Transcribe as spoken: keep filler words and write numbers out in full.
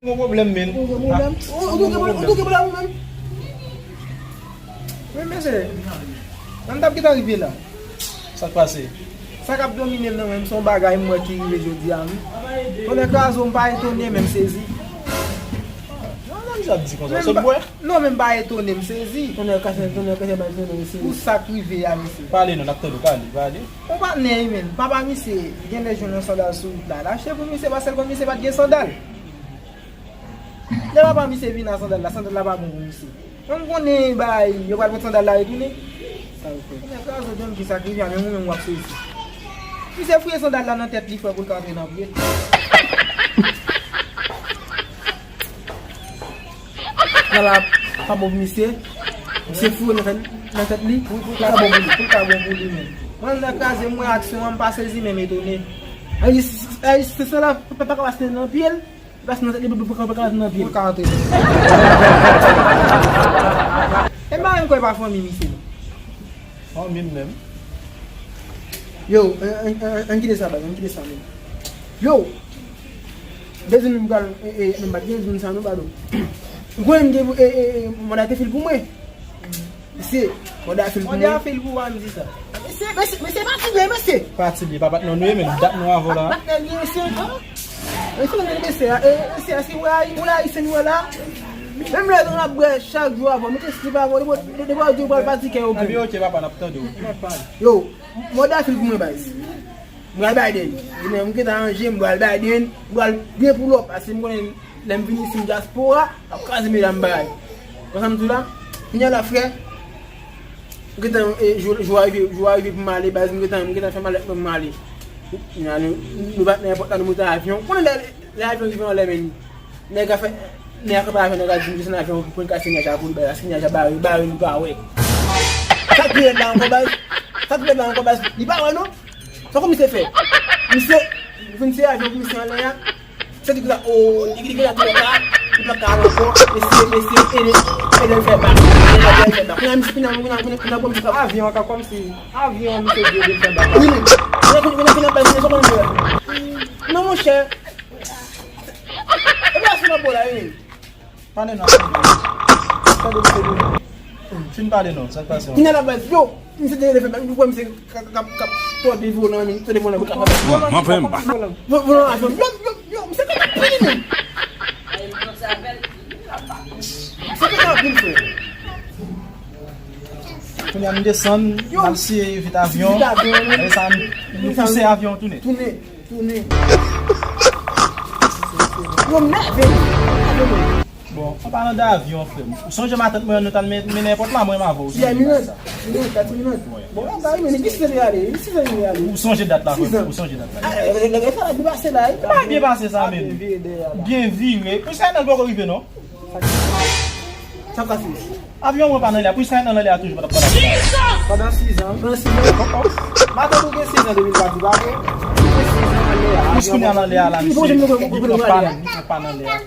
Gon pwoblèm, men. Ou gen pwoblèm? Ou, ou gen pwoblèm ou menm? Men, mesye, sa m t ap gentan rive la. Sa k pase? Sa k ap domine m nan, menm se yon bagay m wè ki rive jodi a, wi. Tonnè kraze w, m pa etone, men m sezi. Nan, nan, sa ap di konsa, sot bwè? Non, men m pa etone, m sezi. Tonnè kraze, tonnè kraze, m pa etone, m sezi. Pou sa k rive a, mesye. Pale non, n ap tande w, pale, pale. Yon patnè, wi, men. Papa misye, gen lè jwenn yon sandal sou wout la. L achte pou misye, paske l konn misye pa t gen sandal. Lè papa misye vin a sandal la, sandal la pa bon pou misye. Mwen m konnen bagay, yo pral pran sandal la retounen. Sa yo fè. Mwen kraze w, menm ki sa k rive a, menm ou menm w ap sezi. Misye fouye sandal la nan tèt li, frè, pou l ka antre nan pye l. Sandal la pa bon pou misye. Misye fouye nan tèt, nan tèt li. Pou l ka bon pou li, pou l ka bon pou li menm. Mwen nan kraze, m wè aksyon an, m pa sezi, men m etone. Ay, se, se, se sandal la pa, pa ka pase nan pye l. Pase nan tèt li, pou, pou, pou ka antre nan pye l. Pou ka antre. E m pa menm kwè pa fanmi misye non. Fanmi m menm. Yo, an, an, an, an kite sa, baz, an kite sa, men. Yo! Bezwen m pral, e, e, men m pa t gen bezwen sa non, padon. Ou konnen m te, e, e, e, manda te fil pou mwen. Mesye, manda fil pou mwen. Manda fil pou mwen, di sa. Mesye, mesye, mesye, pa tiye, mesye. Pa tiye, pa patnè nou ye, men dat nou avè w la. Patnè li, mesye, an? Mesye, mesye, mesye, a, e, mesye, a, si w wè, ou la, Ayisyen, ou wè la. Menm lè nou ap bwè chak jou avè w, mete slip avè w, depi, depi, depi w di w pral pati kè yo. Anben, oke, papa, n ap tande w. Yo, manda fil pou mwen, baz. M pral Biden. Jounen m gentan ranje, m pral Biden, m pral byen pull up, paske m konnen lè m vin isit m dyaspora, ap kraze medam bagay. Konsa m di w la, kounye a la frè, m gentan, e, jou, jou a rive, jou a rive pou m ale, baz, m gentan, m gentan fè malèt mwen pou m ale. Kounye a nou, nou bat nan èpòt la, nou monte avyon. Konnen lè, lè avyon rive anlè, men nèg a fè, nèg a kanpe avyon, nèg a di m desann avyon pou n kase nyaj la pou li, baz, paske nyaj la bare, bare, li pa wè. Sa k pi rèd la ankò, baz? Sa k pi rèd la ankò, baz? Li pa wè non. Sa komisè fè? Misye vin se avyon pou misye anlè a. Se di konsa, o, li, li gentan twò ta, li pa ka al ankò. Mesye, mesye, ede, ede l fè bak. Ede l fè bak. Kounye a misye, kounye a, kounye a, kounye a, kounye a, misye ap. Avyon an ka kòmsi, avyon an misye di ede l fè bak. Wi, men. Kounye a, kounye a, kounye a, kounye a, misye sot anlè. Non, monchè. E pa sou nan bò la, wi, men. Pale non, ap tande. Ap tande, misye di. Fin pale non, sa k pase? Kounye a la baz, yo, misye te leve, baz, ou wè misye k ap, k ap, k ap tòde volan, men, tòde volan, bouka. Bon, mwen pa menm pa. Vo-, volan la, yo, yo, yo, misye te ap pini, men. Misye te ap pini, frè. Kounye a m desann, m al siye vit avyon. Vit avyon, wi. Apre sa, m, nou pouse avyon tounen. Tounen. Tounen. Yo nève. Bon, an palan de avyon, frè m. Ou sonje matant mwen an nou t al men-, mennen èpòt la, mwen m avè w, ou sonje bagay sa? Minòt, minòt, kat minòt. Bon, bagay, men, ki size ale? Ki size ale? Ou sonje dat la, frè m? Ou sonje dat la? Ah, lè, lè, lè, sa la byen pase la, wi. Pa byen pase sa, menm. Byen vire. Plis sa nan poko rive, non? Sa pase? Avyon mwen pa nan lè a, pou jiska nan lè a toujou pa t ap pale avè m. Pandan sizan, pandan sizan. Matant ou gen sizan depi l pati, pa vre? Ou gen sizan nan lè a. Plis kounye a nan lè a la, misye, li pran pa nan, li pran pa nan lè a.